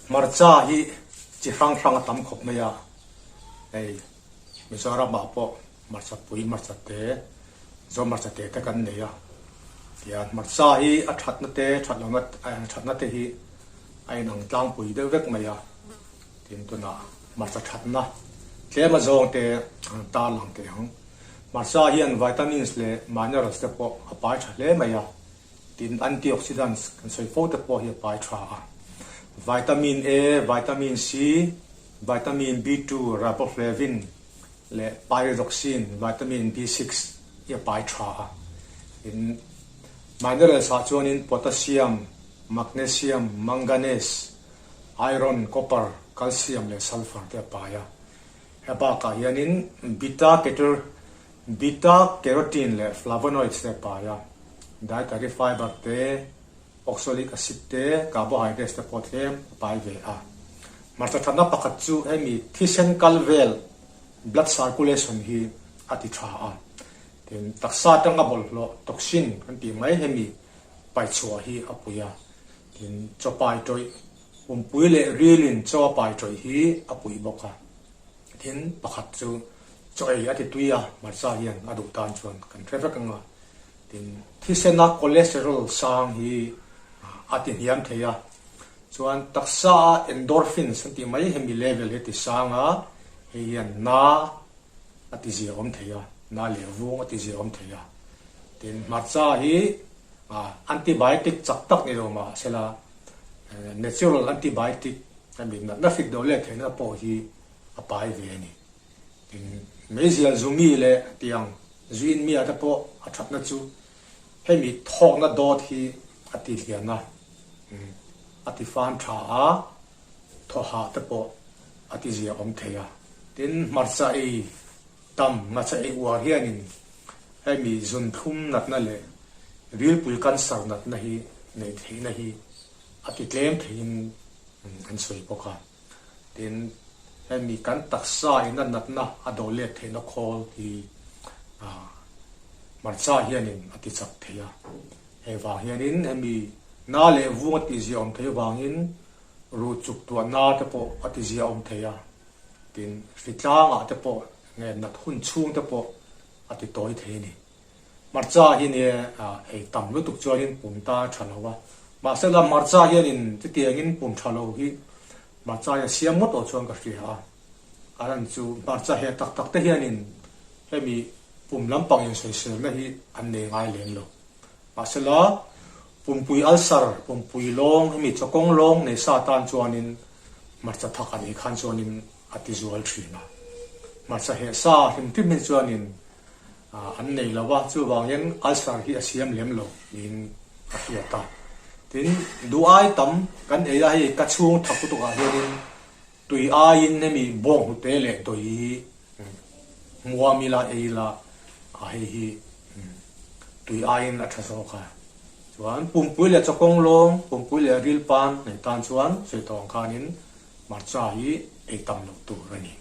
Hmarcha hi chi hrang hrang a tam khawp mai a, hei Mizoram ah pawh hmarcha pui hmarcha te, Zo hmarcha te te kan nei a, tihian hmarcha hi a thatna te that lohna thatna te hi a inang tlangpui deuh vek mai a, tin tunah hmarcha thatna tlem azawng te an tarlang teh ang. Hmarcha hian vitamins leh minerals te pawh a pai tha hle mai a. Tin, antioxidants kan sawi fo te pawh hi a pai tha a. Vitamin A, Vitamin C, Vitamin B2, Riboflavin leh Pyridoxine, Vitamin B6 hi a pai tha a. Tin, minerals ah chuanin potassium, magnesium, manganese, iron, copper, calcium leh sulphur te a pai a. He bakah hianin beta Beta carotene leh flavonoids te a pai a, dietary fiber te, oxalic acid te, carbohydrates te pawh tlem a pai ve a. Hmarcha thatna pakhat chu hemi thisen kal vel, blood circulation, hi a ti tha a. Tin, taksa atanga bawlhhlawh, toxin, kan tih mai hemi paichhuah hi a pui a. Tin, chaw pai tawih, pumpui leh rilin chaw a pai tawih hi a pui bawk a. Tin, pakhat chu chaw ei a ti tui a, hmarcha hian a duh tan chuan kan hre vek ang a. Tin, thisena cholesterol sang hi a ti hniam thei a. Chuan taksa a endorphins an tih mai hemi level hi a ti sang a, hei hian na a ti zia awm thei a, na leh vung a ti zia awm thei a. Tin, hmarcha hi antibiotic chak tak ni lo mahsela natural antibiotic Hemi natna hrik do let theihna pawh hi a pai ve a ni. Tin, meizial zumi leh tiang zuin mia te pawh a thatna chu hemi thawkna dawt hi a ti hlian a, a ti fan tha a, thawhah te pawh a ti zia awm thei a. Tin, hmarcha ei tam, hmarcha ei uar hianin hemi zunthlum natna leh rilpui cancer natna hi neih theihna hi a ti tlem theiin an sawi bawk a. Tin, hemi kan taksa in a natna a do let theihna khawl hi hmarcha hianin a ti chak thei a. Hei vang hianin hemi na leh vung a tihzia awm thei avangin ruh chuk tuah na te pawh a tizia awm thei a. Tin, hritlangah te pawh nge nat hun chhung te pawh a ti tawi thei a ni. Hmarcha hi nia ei tam lutuk chuanin pum ta a tha lo a, mahsela hmarcha hianin chutiangin pum tha lo hi hmarcha hian siam ngawt awh chuan ka hria a, a ran chu hmarcha he tak tak te hianin hemi pum lampang insawiselna hi an nei ngai lem lo. Mahsela pumpui ulcer, pumpui lawng, hemi chawkawng lawng nei sa tan chuanin hmarcha thak a nih khan chuanin a ti zual thin a, hmarcha heh sa hrim hrim hi chuanin An nei lo a, chuvangin ulcer hi a siam lem lo niin ka hriat a. Tin, duh ai tam kan ei a, hei ka chhung thak lutukah hianin tui aiin hemi bawnghnute leh tui hi hmuam ila ei ila hei hi tui aiin a tha zawk a. Chuan pumpui leh chawkawng lawng, pumpui leh rilpan nei tan chuan sawi tawh ang khanin hmarcha hi ei tam loh tur a ni.